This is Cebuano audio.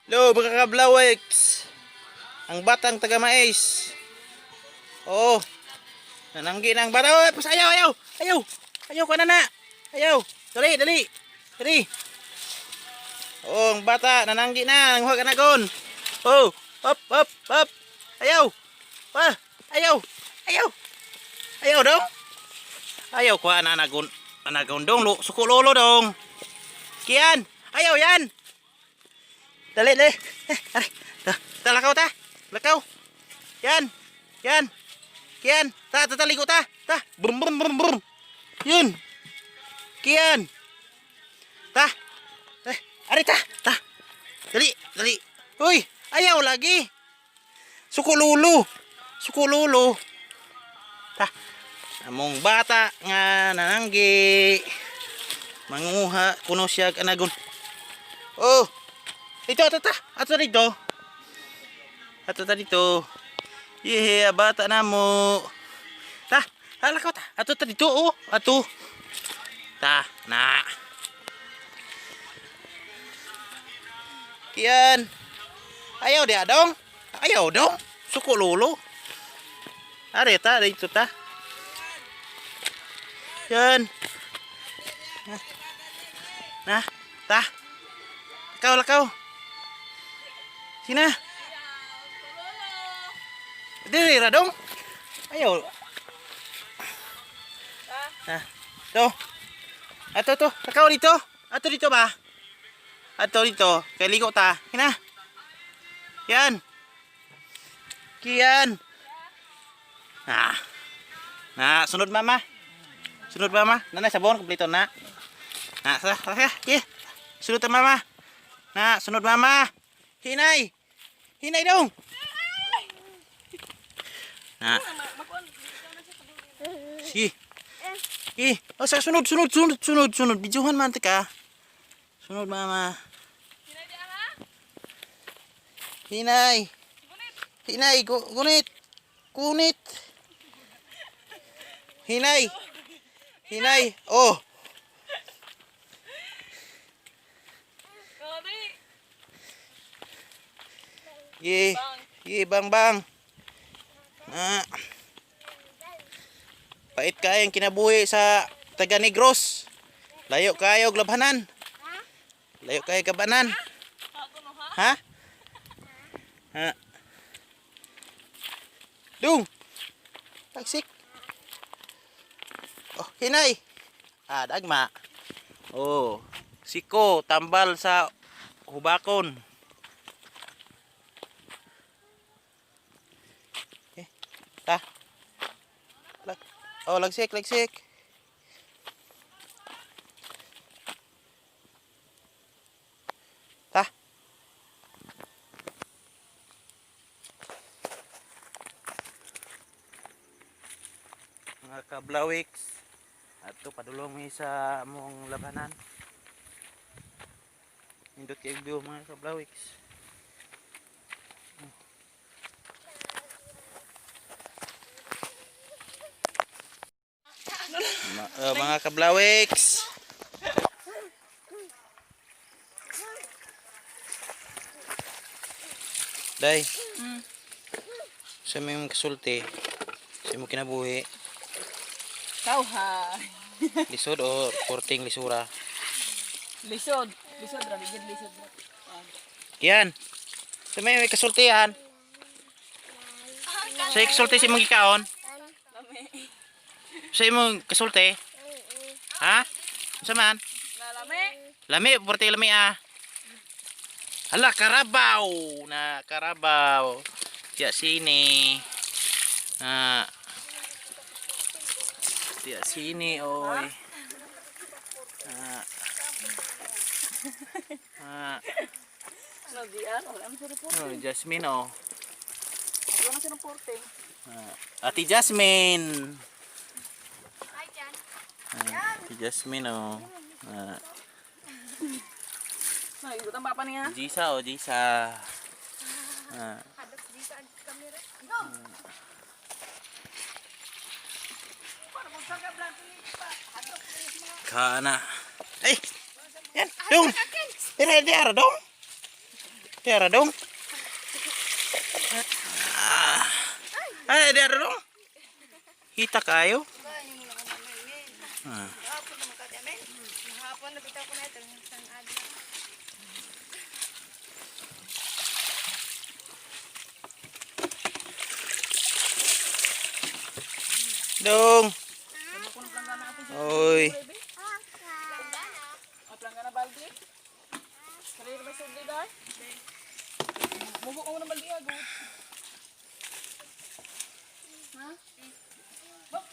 Hello, mga kablaweks. Ang batang taga mais. Oo. Nananggi ng bata. Oh, pas ayaw, ayaw. Ayaw. Ayaw ka na na. Ayaw. Dali, dali. Dali. Oo, ang bata nananggi na. Nanguha ka na gon. Oh, up, up, up. Ayaw. Pa, ayaw. Ayaw. Ayaw dong. Ayaw ko ana nagon. Anagon dong. Suko lolo dong. Kian. Ayaw yan. Dali, dali. Eh, aray. Ta, ta, lakaw ta. Lakaw. Yan. Yan. Kian. Ta, ta, ta, ligo ta. Ta. Brum, brum, brum, brum. Yun. Kian. Ta. Eh, aray ta. Ta. Dali, dali. Uy, ayaw lagi. Sukululu. Sukululu. Ta. Among bata nga nananggi. Manguha kuno siya anagon. Oh. Dito, ato ta. Ato dito. Ato ta dito. Yehe, bata na mo. Ta, hala ka ta. Ato ta dito, oh. Ato. Ta, na. Kian. Ayaw di adong. Ayaw dong. Suko lolo. Are ta, dito ta. Yan. Na, ta. Lakaw, lakaw. Sina? Dili ra dong. Ayaw. Na. To. Ato to, lakaw dito. Ato dito ba? Ato dito. Kay ligo ta. Hina. Yan. Kian. Ah. Na, sunod mama. Sunod mama. Nanay sabon kompleto na. Na, sa, sa, sa. Ki. Sunod ta mama. Na, sunod mama. Hinay. Hinay dong. Na. Sige. Sige. Oh, sa sunod, sunod, sunod, sunod, sunod. Bidyuhan man ka. Sunod mama. Hinay. Hinay, gunit. Kunit. Hinay. Hinay. Oh. Ye. Ye, bang bang. Ah. Pait kayang kinabuhi sa taga Negros. Layo kayo og labhanan. Layo kayo kabanan. Ha? Ha? Dung. Tagsik. Oh, hinay. Ah, dagma. Oh, siko tambal sa hubakon. Eh, ta. Oh, lagsik, lagsik. Ta. Mga kablawiks. Ato padulong mi sa among labanan. Nindot kay view, mga kablawiks. Mga kablawiks. Day. Sa may mong kasulti, sa mo kinabuhi, Tawha. lisod o korting lisura? Lisod. Lisod ra bigid lisod ra. Yan. Sa may kasultihan. Sa kasulti sa imong gikaon? Lami. Sa imong kasulti? Ha? Unsa man? Lalami. Lami, porte lami ah. Hala, karabaw! Na, karabaw. Tiya sini. Na. Tiya sini, oy. Na. Na. Ano diyan? Wala man sa report. Oh, Jasmine, oh. Wala man sa reporting. Ah, Ate Jasmine. Ah, Ate Jasmine, oh. Ah, Nagigutan papa niya. Jisa, oh, Jisa. Ah. Kana. Ay! Yan, dong! Dire, dire, dong! Tara dong. Ah. Ay, dara dong. Hita kayo. Ah. Hapon naman ka amen. Hapon na bitaw ko na ito isang adlaw. Dong. Oy. Ang plangga na balde. Sarili ba sa day? Mugo ko ng balde ah, go. Ha? Bok.